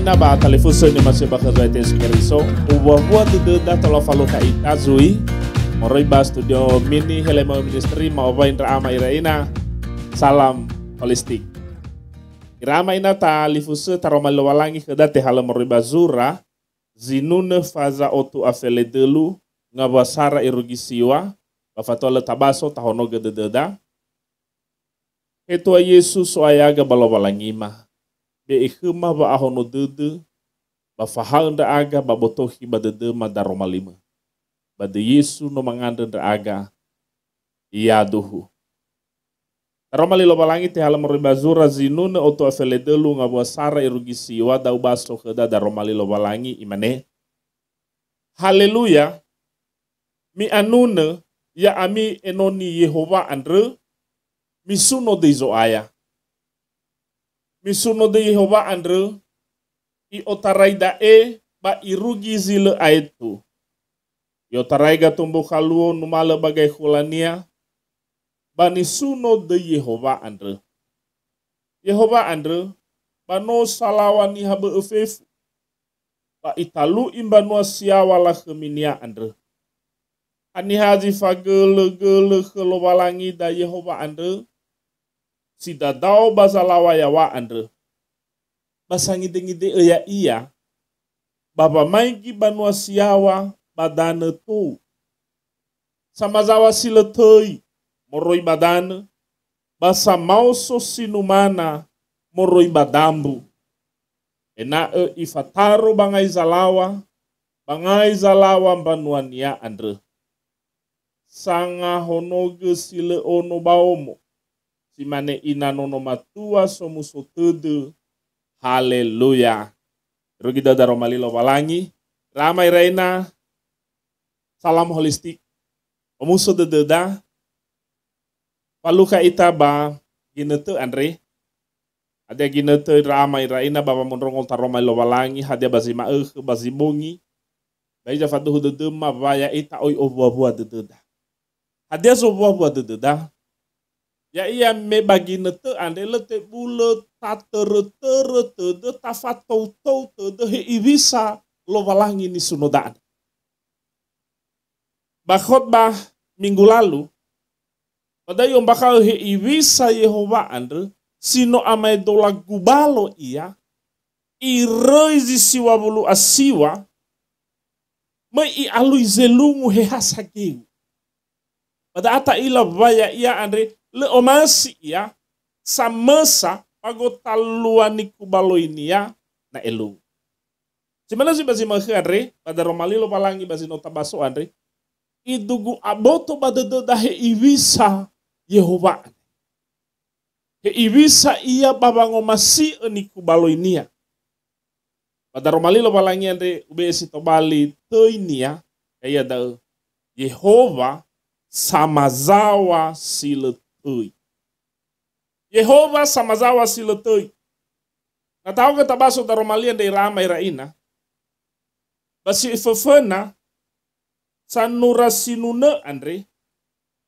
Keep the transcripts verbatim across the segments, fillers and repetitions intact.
Na ba talifusö ni'omasi'ö ba khö Zo'aya Yesu Keriso, uwuawua dödöda tola falukha ita zui, moroi ba studio mini Helemo Ministry, ma'owai ndra ama ira ina. Salam holistik. Ira ama ina, talifusö taroma li Lowalangi khöda tehalö moroi ba zura, zinunö faza otu a fele dölu, ngawua sara irugi siwa, ba fatua lö tabaso tahonogö dödöda. He Tua Yesu, So'ayaga ba Lowalangima, be'e khöma wa'ahono dödö, ba fahaö ndra'aga ba botokhi ba dödöma daroma limö. Ba döi Yesu no mangandrö ndra'aga, yaduhu. Daroma li Lowalangi tehalö moroi ba zura zinunö otu a fele dölu ngawua sara irugi siwa, da'u baso khöda daroma li Lowalangi, imane, Haleluya! Mi'anunö, ya'ami enoni Yehowa andrö, misuno döi Zo'aya. Misuno döi Yehowa andrö, i'otarai da'e ba irugi zi lö aetu. I'otarai gatumbukha luo numalö ba gaekhulania, ba nisuno döi Yehowa andrö. Yehowa andrö, ba no salaw̃a niha bö'ö fefu, ba italu'i mbanua si yaŵa lakhöminia andrö. Haniha zi fagölögölö khö Lowalangida Yehowa andrö, si dadao ba zalaw̃a yaw̃a andrö, ba sangidengidengö ya'ia, ba wamaigi banua si yaŵa ba danö tou. Samazaŵa si lö töi moroi ba danö, ba samaoso si numana moroi ba dambu, ena'ö ifataro ba ngai zalaw̃a, ba ngai zalaw̃a mbanuania andrö. Sangahonogö si lö ono ba omo, si mane ina nono matua somuso tödö. Haleluya. Irugi dödöda daroma li Lowalangi, ira ama ira ina, salam holistik. Omuso dödöda, falukha ita ba ginötö andre. Hadia ginötö ira ama ira ina ba wamondrongo taroma li Lowalangi, hadia ba zi ma'ökhö, ba zi bongi, ba hiza faduhu dödöma wa ya'ita oi owuawua dödöda. Hadia zowuawua dödöda? Ya'ia me ba ginötö andre lö tebulö tatörötörö tödö, tafatoutou tödö he iwisa Lowalangi nisunoda andre. Ba khotbah minggu lalu, ba da'ö i'ombakha'ö he iwisa Yehowa andrö, si no amaedola gubalo ia, iröi zi siwa wulu a siwa, möi i'alui zelungu he ha sageu. Ba da'a ta'ila wa ya'ia andre lö omasi ia, samösa ba gotalua nikubaloinia na elungu. Si manö zi ba zi ma'ökhö andre, ba daroma li Lowalangi ba zi no tabaso andre, idugu aboto ba dödöda he iwisa Yehowa andre. He iwisa ia ba wangomasi'ö nikubaloinia. Ba daroma li Lowalangi andre ube'e si tobali töinia, ya'ia da'ö, Yehowa samazaŵa si lö töi. Yehowa samazaŵa si lö töi. Na tahaogö tabaso daroma li andre ira ama ira ina, ba si föföna, sanura sinunö andre,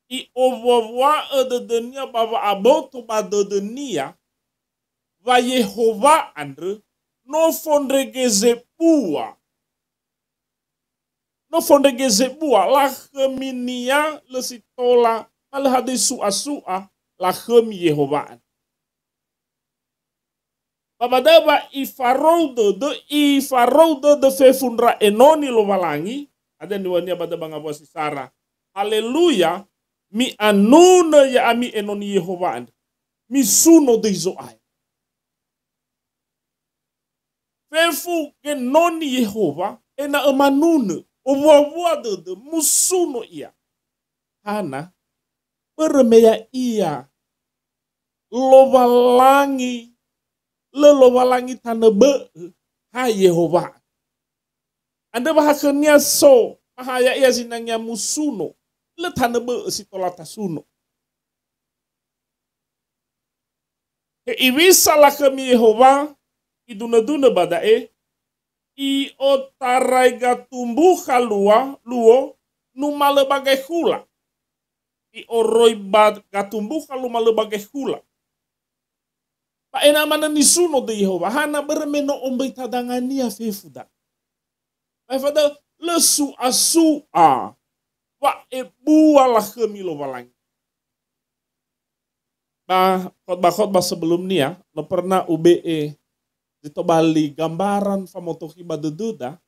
i'owuawua'ö dödönia ba wa'aboto ba dödönia, wa Yehowa andrö no fondrege zebua. No fondrege zebua, lakhöminia lö si tola, ma lö hadöi su'asu'a, lakhömi Yehowa andrö. Ba ba da'ö wa ifarou dödö, ifarou dödö fefu ndra enoni Lowalangi, hadia niŵa'önia ba da'ö ba ngawua si sara. Haleluya, mi'anunö ya'ami enoni Yehowa andrö. Misuno döi Zo'aya. Fefu enoni Yehowa ena'ö manunö, owuawua dödö, musuno ia. Hana? Börö me ya'ia Lowalangi, lö Lowalangi tanö bö'ö, ha Yehowa. Andrö wa ha khönia so, ma ha ya'ia zinangea musuno, lö tanö bö'ö si tola tasuno. He iwisa lakhömi Yehowa, idunödunö ba da'e, i'otarai gatumbukha lua, luo, numalö ba gaekhula. I'oroi ba gatumbukha numalö ba gaekhula. Ena'ö manö nisuno döi Yehowa, hana börö me no omböi tadangania fefu da'ö. Ba efada'ö lö su'a-su'a wa'ebua lakhömi Lowalangi. Ba khotbah-khotbah sebelumnia, no pernah ube'e zi tobali gambaran famotokhi ba dödöda,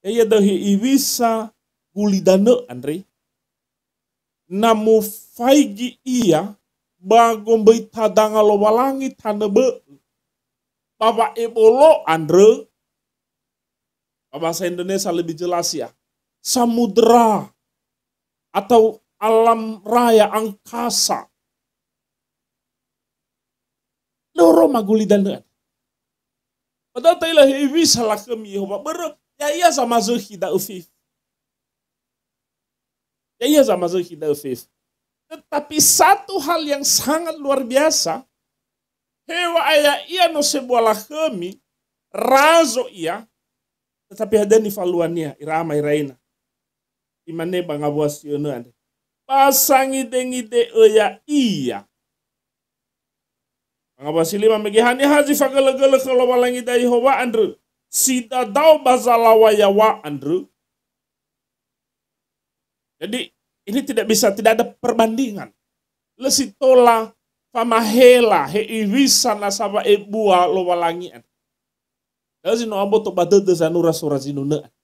ya'ia da'ö hewisa gulidanö andre, na mufaigi ia ba gomböi tadanga Lowalangi tanö bö'ö, ba wa'ebolo andrö, ba bahasa Indonesia lebih jelas ya, samudra atau alam raya angkasa. Lö oroma gulidanö andre. Ba da'ö ta'ila hewisa lakhömi Yehowa, börö ya'ia zamazökhi da'ö fefu. Ya'ia zamazökhi da'ö fefu. Tetapi satu hal yang sangat luar biasa, heŵa'ae ya'ia no sebua lakhömi, razo ia, tetapi hadia nifaluania, ira ama ira ina. Imane ba ngawua si önö andre, ba sangidengide'ö ya'ia. Ba ngawua si lima mege, haniha zi fagölögölö khö Lowalangi da Yehowa andrö, si dadao ba zalaw̃a yaw̃a andrö? Jadi, ini tidak bisa, tidak ada perbandingan. Lö si tola famahela hewisa nasa wa'ebua Lowalangi andrö. Da'ö zi no aboto ba dödö zanura sura zinunö andrö.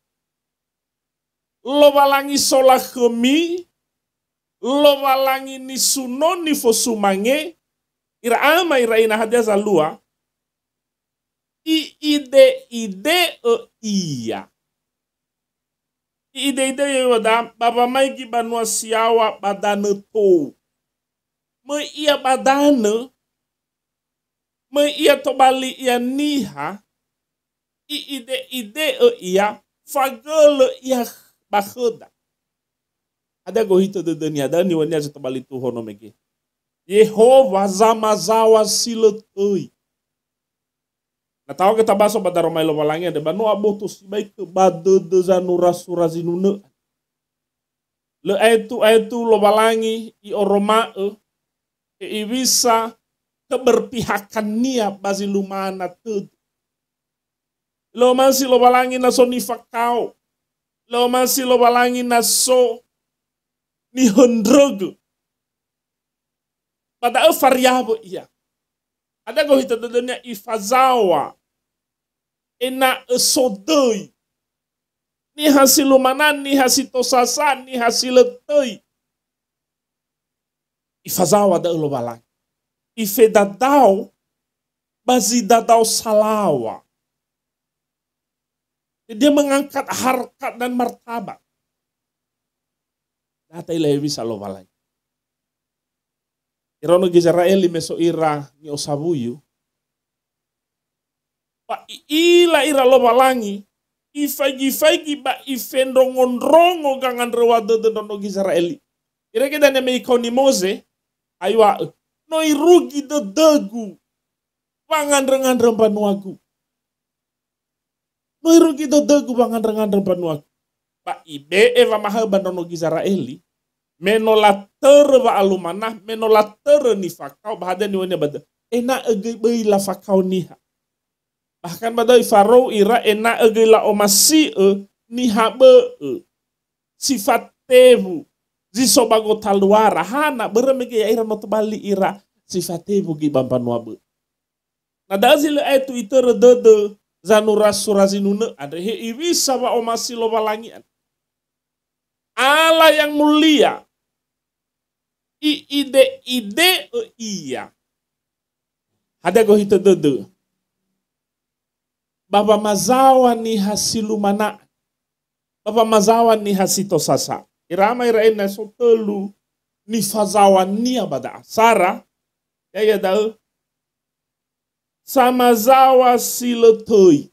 Lowalangi solakhömi, Lowalangi nisuno nifosumange, ira ama ira ina hadia zalua, i'ide-ide'ö ia. I'ide-ide'ö ia ba wamaigi banua si yaŵa ba danö tou. Möi ia ba danö, möi ia tobali ia niha, i'ide-ide'ö ia, fagölö ia ba khöda. Hadia gohitö dödönia, da'ö niŵa'önia zi tobali tuhono mege. Yehowa zamazaw̃a si lö töi. Na taoge tabaso ba daroma Lowalangi andre, ba no aboto sibai khö ba dödö zanura sura zinunö. Lö aetu-aetu Lowalangi i'oroma'ö, hewisa keberpihakannia ba zi lumana tödö. Lö omasi Lowalangi na so nifakao. Lö omasi Lowalangi na so nihöndrögö. Ba da'ö fariawö ia. Hadia gohitö dödönia? Ifazaw̃a ena'ö so döi. Niha si lumana, niha si tosasa, niha si lö töi. Ifazaw̃a da'ö Lowalangi. Ifedadao ba zi dadao salaw̃a. Jadi dia mengangkat harkat dan martabat. Da'ö ta'ila hewisa Lowalangi. Iraono Gizera'eli me so ira ni'osawuyu. Ba i'ila ira Lowalangi, ifaigi-faigi ba ifendrongo-ndrongo gangandröŵa dödö ndraono Gizera'eli. Irege dania me ikao ni Moze, aeŵa'ö, no irugi dödögu wangandrö-ngandrö mbanuagu. No irugi dödögu wangandrö-ngandrö mbanuagu. Ba ibe'e wamahaö ba ndraono Gizera'eli, me no latörö wa'alumana, me no latörö nifakao, ba hadia niŵa'önia ba da'ö? Ena'ö göi böi lafakao niha. Bahkan ba da'ö ifarou ira ena'ö göi la'omasi'ö niha bö'ö, si fatewu, zi so ba gotaluara. Hana, börö mege ya'ira no tobali ira si fatewu göi ba mbanua bö'ö. Na da'ö zi lö aetu itörö dödö zanura sura zinunö andre, hewisa wa'omasi Lowalangi andre. Allah yang mulia, i'ide-ide'ö ia. Hadia gohitö dödö? Ba wamazaw̃a niha si lumana, ba wamazaw̃a niha si tosasa. Ira ama ira ina, so tölu nifazaw̃ania ba da'a. Sara, ya'ia da'ö samazaw̃a si lö töi.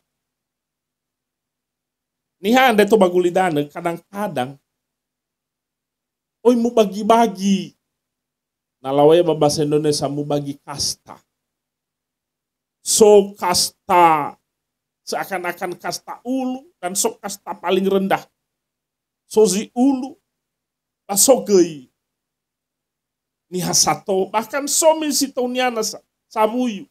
Niha andre tou ba gulidanö, kadang-kadang oi mubagi-bagi. Na law̃a ia ba bahasa Indonesia, mubagi kasta. So kasta seakan-akan kasta ulu, dan so kasta paling rendah. So zi ulu, ba so göi niha sato, bahkan so mi si tou niana sa-, sawuyu.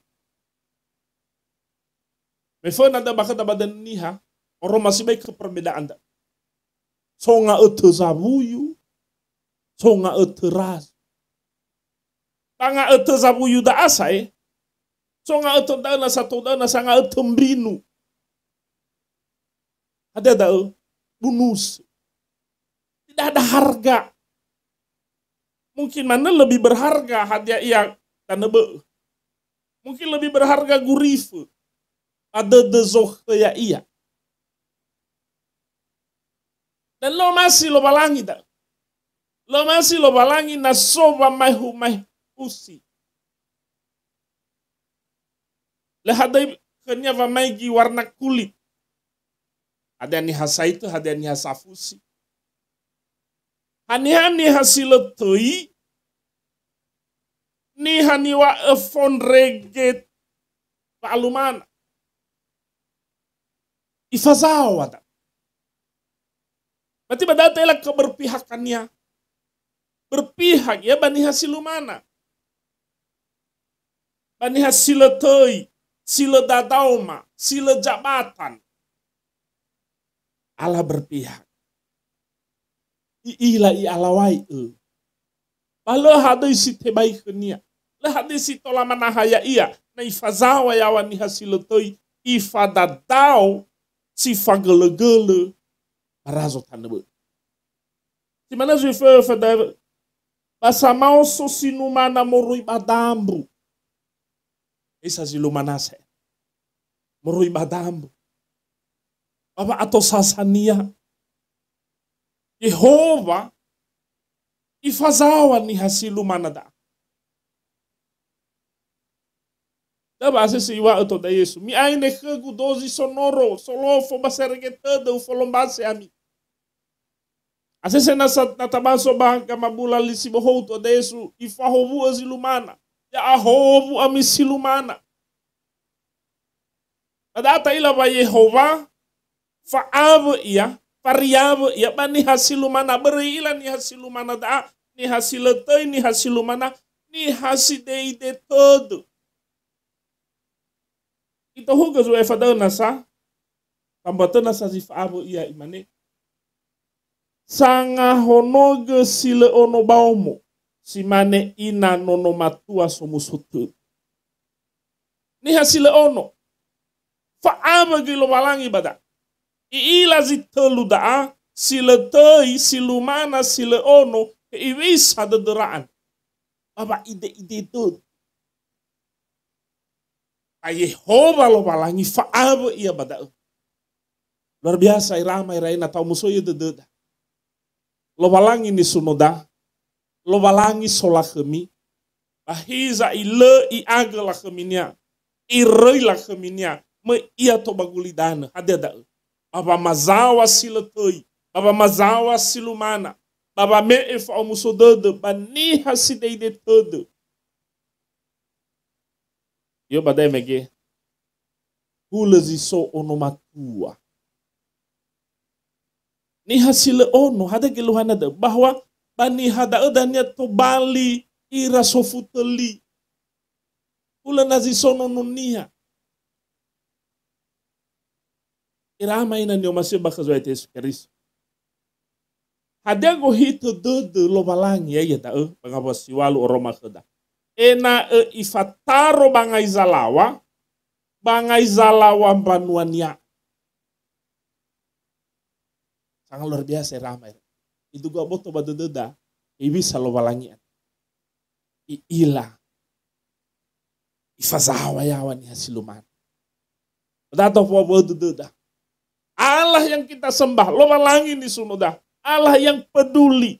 Me föna da'ö ba khöda ba döi niha, oroma sibai khö perbedaan da'ö. So nga'ötö zawuyu, so nga'ötö razo. Ba nga'ötö zawuyu da'a sa'ae, so nga'ötö da'ö nasa tou da'ö nasa nga'ötö mbrinu. Hadia da'ö? Bunusö. Tidak ada harga. Mungkin manö lebih berharga hadia ia tanö bö'ö. Mungkin lebih berharga gurifö ba dödö zokhö ya'ia. Dan lö omasi Lowalangi da'ö. Lö omasi Lowalangi na so wamaehu-maehusi. Lö hadöi khönia wamaigi warna kulit. Hadia niha saitö, hadia niha safusi. Haniha niha si lö töi, niha niŵa'ö fondrege wa'alumana. Ifazaŵa da'ö. Berarti ba da'ö ta'ila keberpihakannia. Berpihak ia ba niha si lumana. Ba niha si lö töi, si lö dadaoma, si lö jabatan. Allah berpihak. I'ila, i'alawai'ö. Ba lö hadöi si tebai khönia. Lö hadöi si tola manaha ya'ia. Na ifazaŵa yaŵa niha si lö töi, ifadadao si fagölögölö ba razo tanö bö'ö. Si manö zui föfö da'ö, ba samaoso si numana moroi ba dambru. Isa zi lumana sa'ae. Moroi ba dambru. Ba wa'atosasania. Yehowa ifazaŵa niha si lumana da'a. Da ba asese iŵa'ö to da Yesu, "Mi'aine khögu dozi sonoro, solofo ba serege tödö, ufolombase ami." Asese nasa na tabaso ba gamabula li si bohou to da Yesu, ifahowu'ö zi lumana. Ya'ahowu ami si lumana. Ba da'a ta'ila wa Yehowa fa'awö ia, fariawö ia ba niha si lumana, börö i'ila niha si lumana da'a, niha si lö töi, niha si lumana, niha si deide tödö. Itohugö zu efa da'ö nasa, tambuatö nasa zi fa'awö ia imane, "Sangahonogö si lö ono baomo, si mane ina nono matua somuso tödö." Niha si lö ono. Fa'awö göi Lowalangi ba da'a. I'ila zi tölu da'a, si lö töi, si lumana, si lö ono, he iwisa dödöra andre. Ba wa'ide-ide dödö. Ba Yehowa Lowalangi fa'awö ia ba da'ö. Luar biasa, ira ama ira e, na ta'omusoi'ö dödöda. Lowalangi nisunoda, Lowalangi solakhömi, ba hiza ilö i'agö lakhöminia, iröi lakhöminia, möi ia to ba gulidanö, hadia da'ö? Ba wamazaŵa si lö töi, ba wamazaŵa si lumana, ba wame'e fa'omuso dödö ba niha si deide tödö. Io ba da'e mege, hulö zi so ono matua. Niha si lö ono, hadia geluhana da'ö? Bahwa ba niha da'ö dania tobali ira sofu töli. Hulö na zi so nononia. Ira ama ina ni'omasi'ö ba khö Zo'aya Yesu Keriso. Hadia gohitö dödö Lowalangi ya'ia da'ö? Ba ngawua si ŵalu oroma khöda. Ena'ö ifataro ba ngai zalaŵa, ba ngai zalaŵa mbanuania. Sangat luar biasa ira ama ira. Iduga boto ba dödöda, iwisa Lowalangi andre. I'ila. Ifazaŵa yaŵa niha si lumana. Da tofo ba dödöda. Allah yang kita sembah, Lowalangi nisunoda. Allah yang peduli.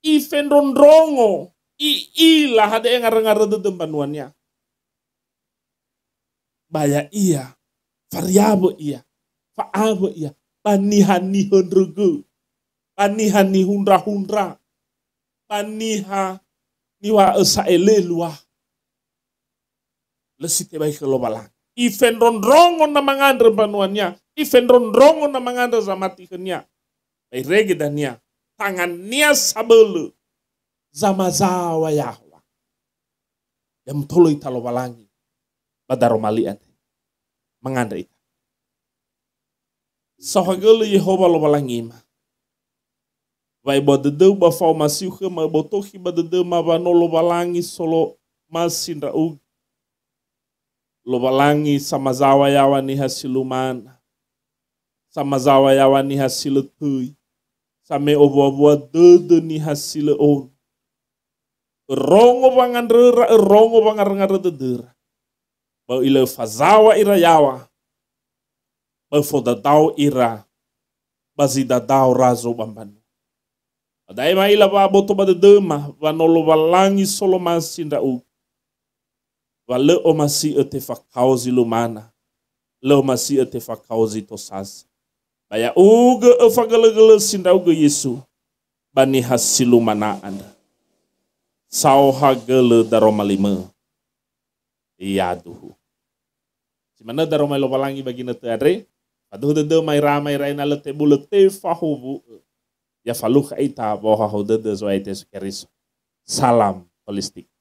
Ifendrondrongo, i'ila hadia ngarö-ngarö dödö mbanuania. Ba ya'ia, fariawö ia, fa'awö ia, ba niha nihöndrögö, ba niha nihundra-hundra, ba niha niŵa'ö sa'ae lö eluaha. Lö si tebai khö Lowalangi. Ifendrondrongo na mangandrö mbanuania, ifendrondrongo na mangandrö zamati khönia. Ba irege dania, tangania sabölö, zamazaŵa yaŵa. Ya mutolo ita Lowalangi. ba daroma li andre. Mangandrö ita. Saohagölö Yehowa Lowalangima. Wa'ebua dödöu ba fa'omasiu khöma, öbotokhi ba dödöma wa no Lowalangi solomasi ndra'ugö. Lowalangi samazawa yaŵa niha si lumana. Samazawa yaŵa niha si lö töi. Same'owuawua dödö niha si lö ono. Örongo wangandröra, örongo wangaröngarö dödöra. Ba ilö fazaŵa ira yaŵa. Ba fodadao ira ba zi dadao razo ba mbanua. Ba da'e ma'ila wa'aboto ba dödöma wa no Lowalangi solomasi ndra'ugö. Wa lö omasi'ö tefakao zi lumana, lö omasi'ö tefakao zi tosaza. Ba ya'ugö öfagölögölösi ndra'ugö Yesu, ba niha si lumana andrö. Saohagölö daroma limö. Yaduhu. Si manö daroma Lowalangi ba ginötö andre, faduhu dödöma ira, ma ira na lö tebulö tefahowu'ö. Ya falukha ita ba wa'ohahau dödö Zo'aya Yesu Keriso. Salam holistik.